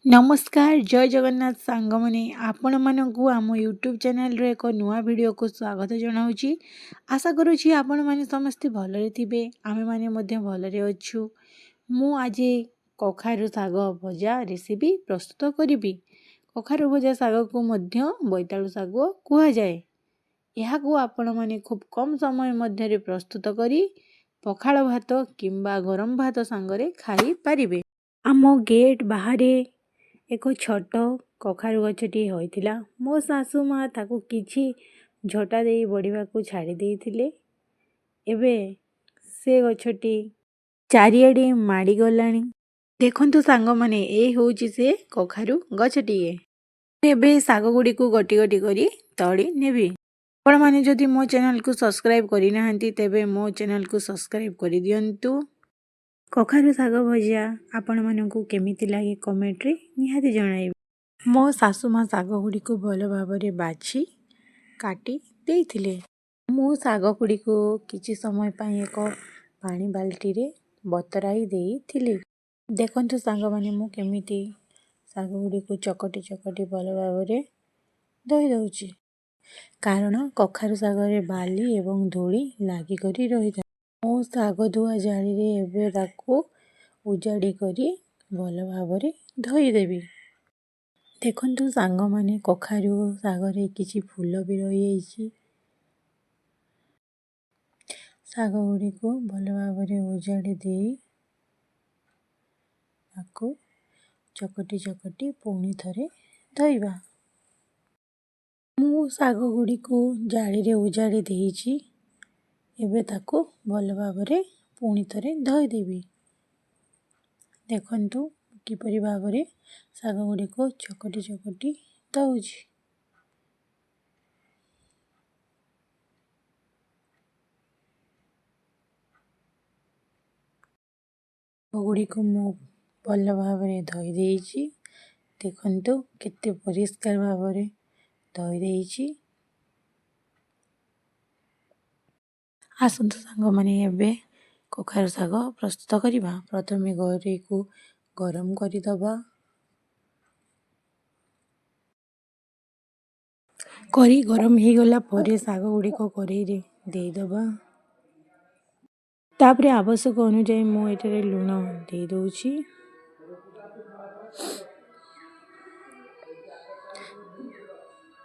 ନମସ୍କାର, ଜୟ ଜଗନ୍ନାଥ ସାଙ୍ଗମାନେ। ଆପଣମାନଙ୍କୁ ଆମ ୟୁଟ୍ୟୁବ୍ ଚ୍ୟାନେଲର ଏକ ନୂଆ ଭିଡ଼ିଓକୁ ସ୍ୱାଗତ ଜଣାଉଛି। ଆଶା କରୁଛି ଆପଣମାନେ ସମସ୍ତେ ଭଲରେ ଥିବେ। ଆମେମାନେ ମଧ୍ୟ ଭଲରେ ଅଛୁ। ମୁଁ ଆଜି କଖାରୁ ଶାଗ ଭଜା ରେସିପି ପ୍ରସ୍ତୁତ କରିବି। କଖାରୁ ଭଜା ଶାଗକୁ ମଧ୍ୟ ବୋଇତାଳୁ ଶାଗ କୁହାଯାଏ। ଏହାକୁ ଆପଣମାନେ ଖୁବ୍ କମ୍ ସମୟ ମଧ୍ୟରେ ପ୍ରସ୍ତୁତ କରି ପଖାଳ ଭାତ କିମ୍ବା ଗରମ ଭାତ ସାଙ୍ଗରେ ଖାଇପାରିବେ। ଆମ ଗେଟ୍ ବାହାରେ ଏକ ଛୋଟ କଖାରୁ ଗଛଟିଏ ହୋଇଥିଲା। ମୋ ଶାଶୁ ମା ତାକୁ କିଛି ଝଟା ଦେଇ ବଢ଼ିବାକୁ ଛାଡ଼ି ଦେଇଥିଲେ। ଏବେ ସେ ଗଛଟି ଚାରିଆଡ଼େ ମାଡ଼ିଗଲାଣି। ଦେଖନ୍ତୁ ସାଙ୍ଗମାନେ, ଏ ହେଉଛି ସେ କଖାରୁ ଗଛଟିଏ। ଏବେ ଶାଗ ଗୁଡ଼ିକୁ ଗୋଟି ଗୋଟି କରି ତୋଳି ନେବି। ଆପଣମାନେ ଯଦି ମୋ ଚ୍ୟାନେଲକୁ ସବସ୍କ୍ରାଇବ୍ କରିନାହାନ୍ତି, ତେବେ ମୋ ଚ୍ୟାନେଲକୁ ସବସ୍କ୍ରାଇବ୍ କରିଦିଅନ୍ତୁ। କଖାରୁ ଶାଗ ଭଜା ଆପଣମାନଙ୍କୁ କେମିତି ଲାଗେ, କମେଣ୍ଟରେ ନିହାତି ଜଣାଇବେ। ମୋ ଶାଶୁ ମା ଶାଗ ଗୁଡ଼ିକୁ ଭଲ ଭାବରେ ବାଛି କାଟି ଦେଇଥିଲେ। ମୁଁ ଶାଗ ଗୁଡ଼ିକୁ କିଛି ସମୟ ପାଇଁ ଏକ ପାଣି ବାଲ୍ଟିରେ ବତରାଇ ଦେଇଥିଲି। ଦେଖନ୍ତୁ ସାଙ୍ଗମାନେ, ମୁଁ କେମିତି ଶାଗ ଗୁଡ଼ିକୁ ଚକଟି ଚକଟି ଭଲ ଭାବରେ ଧୋଇ ଦେଉଛି, କାରଣ କଖାରୁ ଶାଗରେ ବାଲି ଏବଂ ଧୂଳି ଲାଗିକରି ରହିଥାଏ। ମୁଁ ଶାଗ ଧୁଆ ଜାଳିରେ ଏବେ ତାକୁ ଉଜାଡ଼ି କରି ଭଲ ଭାବରେ ଧୋଇଦେବି। ଦେଖନ୍ତୁ ସାଙ୍ଗମାନେ, କଖାରୁ ଶାଗରେ କିଛି ଫୁଲ ବି ରହିଯାଇଛି। ଶାଗ ଗୁଡ଼ିକୁ ଭଲ ଭାବରେ ଉଜାଡ଼ି ଦେଇ ତାକୁ ଚକଟି ଚକଟି ପୁଣି ଥରେ ଧୋଇବା। ମୁଁ ଶାଗ ଗୁଡ଼ିକୁ ଜାଳିରେ ଉଜାଡ଼ି ଦେଇଛି। ଏବେ ତାକୁ ଭଲ ଭାବରେ ପୁଣି ଥରେ ଧୋଇଦେବି। ଦେଖନ୍ତୁ କିପରି ଭାବରେ ଶାଗ ଗୁଡ଼ିକୁ ଚକଟି ଚକଟି ଦେଉଛି। ଗୁଡ଼ିକୁ ମୁଁ ଭଲ ଭାବରେ ଧୋଇ ଦେଇଛି। ଦେଖନ୍ତୁ କେତେ ପରିଷ୍କାର ଭାବରେ ଧୋଇ ଦେଇଛି। ଆସନ୍ତୁ ସାଙ୍ଗମାନେ, ଏବେ କଖାରୁ ଶାଗ ପ୍ରସ୍ତୁତ କରିବା। ପ୍ରଥମେ କରେଇକୁ ଗରମ କରିଦେବା। କରେଇ ଗରମ ହେଇଗଲା ପରେ ଶାଗ ଗୁଡ଼ିକ କରେଇରେ ଦେଇଦେବା। ତାପରେ ଆବଶ୍ୟକ ଅନୁଯାୟୀ ମୁଁ ଏଠାରେ ଲୁଣ ଦେଇଦେଉଛି।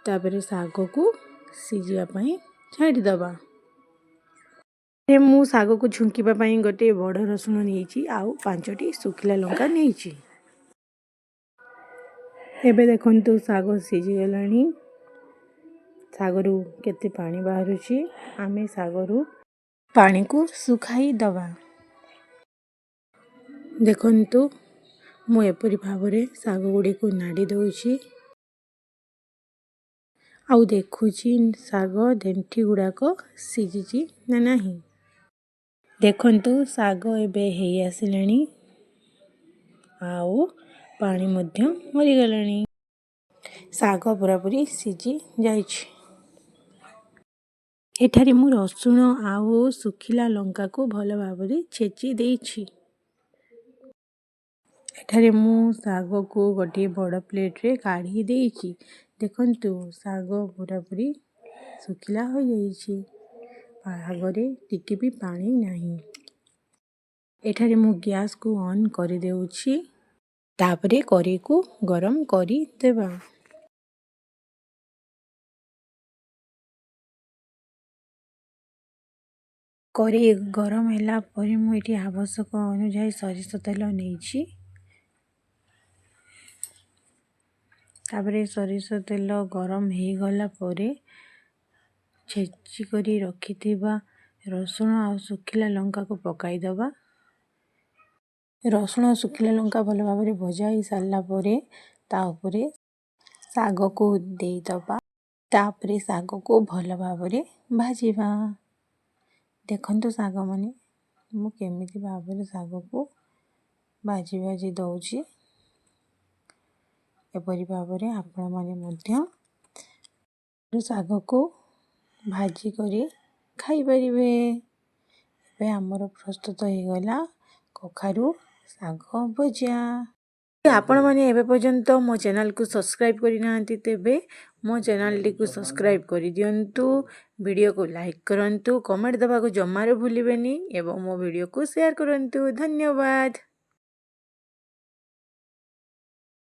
ତାପରେ ଶାଗକୁ ସିଝିବା ପାଇଁ ଛାଡ଼ିଦେବା। ମୁଁ ଶାଗକୁ ଛୁଙ୍କିବା ପାଇଁ ଗୋଟିଏ ବଡ଼ ରସୁଣ ନେଇଛି ଆଉ 5ଟି ଶୁଖିଲା ଲଙ୍କା ନେଇଛି। ଏବେ ଦେଖନ୍ତୁ, ଶାଗ ସିଝିଗଲାଣି। ଶାଗରୁ କେତେ ପାଣି ବାହାରୁଛି। ଆମେ ଶାଗରୁ ପାଣିକୁ ଶୁଖାଇ ଦେବା। ଦେଖନ୍ତୁ, ମୁଁ ଏପରି ଭାବରେ ଶାଗ ଗୁଡ଼ିକୁ ନାଡ଼ି ଦେଉଛି ଆଉ ଦେଖୁଛି ଶାଗ ଦେଣ୍ଠି ଗୁଡ଼ାକ ସିଝିଛି ନା ନାହିଁ। ଦେଖନ୍ତୁ, ଶାଗ ଏବେ ହେଇ ଆସିଲାଣି ଆଉ ପାଣି ମଧ୍ୟ ମରିଗଲାଣି। ଶାଗ ପୁରାପୁରି ସିଝି ଯାଇଛି। ଏଠାରେ ମୁଁ ରସୁଣ ଆଉ ଶୁଖିଲା ଲଙ୍କାକୁ ଭଲ ଭାବରେ ଛେଚି ଦେଇଛି। ଏଠାରେ ମୁଁ ଶାଗକୁ ଗୋଟିଏ ବଡ଼ ପ୍ଲେଟ୍ରେ କାଢ଼ି ଦେଇଛି। ଦେଖନ୍ତୁ, ଶାଗ ପୁରାପୁରି ଶୁଖିଲା ହୋଇଯାଇଛି। ଶାଗରେ ଟିକେ ବି ପାଣି ନାହିଁ। ଏଠାରେ ମୁଁ ଗ୍ୟାସ୍କୁ ଅନ୍ କରିଦେଉଛି। ତାପରେ କରେଇକୁ ଗରମ କରିଦେବା। କରେଇ ଗରମ ହେଲା ପରେ ମୁଁ ଏଠି ଆବଶ୍ୟକ ଅନୁଯାୟୀ ସୋରିଷ ତେଲ ନେଇଛି। ତାପରେ ସୋରିଷ ତେଲ ଗରମ ହେଇଗଲା ପରେ ଛେଚି କରି ରଖିଥିବା ରସୁଣ ଆଉ ଶୁଖିଲା ଲଙ୍କାକୁ ପକାଇଦେବା। ରସୁଣ ଶୁଖିଲା ଲଙ୍କା ଭଲ ଭାବରେ ଭଜା ହେଇସାରିଲା ପରେ ତା ଉପରେ ଶାଗକୁ ଦେଇଦେବା। ତାପରେ ଶାଗକୁ ଭଲ ଭାବରେ ଭାଜିବା। ଦେଖନ୍ତୁ ସାଙ୍ଗମାନେ, ମୁଁ କେମିତି ଭାବରେ ଶାଗକୁ ଭାଜି ଭାଜି ଦେଉଛି। ଏପରି ଭାବରେ ଆପଣମାନେ ମଧ୍ୟ ଶାଗକୁ ଭାଜି କରି ଖାଇପାରିବେ। ଏବେ ଆମର ପ୍ରସ୍ତୁତ ହେଇଗଲା କଖାରୁ ଶାଗ ଭଜା। ଆପଣମାନେ ଏବେ ପର୍ଯ୍ୟନ୍ତ ମୋ ଚ୍ୟାନେଲକୁ ସବସ୍କ୍ରାଇବ୍ କରିନାହାନ୍ତି, ତେବେ ମୋ ଚ୍ୟାନେଲଟିକୁ ସବସ୍କ୍ରାଇବ୍ କରିଦିଅନ୍ତୁ, ଭିଡ଼ିଓକୁ ଲାଇକ୍ କରନ୍ତୁ, କମେଣ୍ଟ ଦେବାକୁ ଜମାରୁ ଭୁଲିବେନି ଏବଂ ମୋ ଭିଡ଼ିଓକୁ ସେୟାର କରନ୍ତୁ। ଧନ୍ୟବାଦ।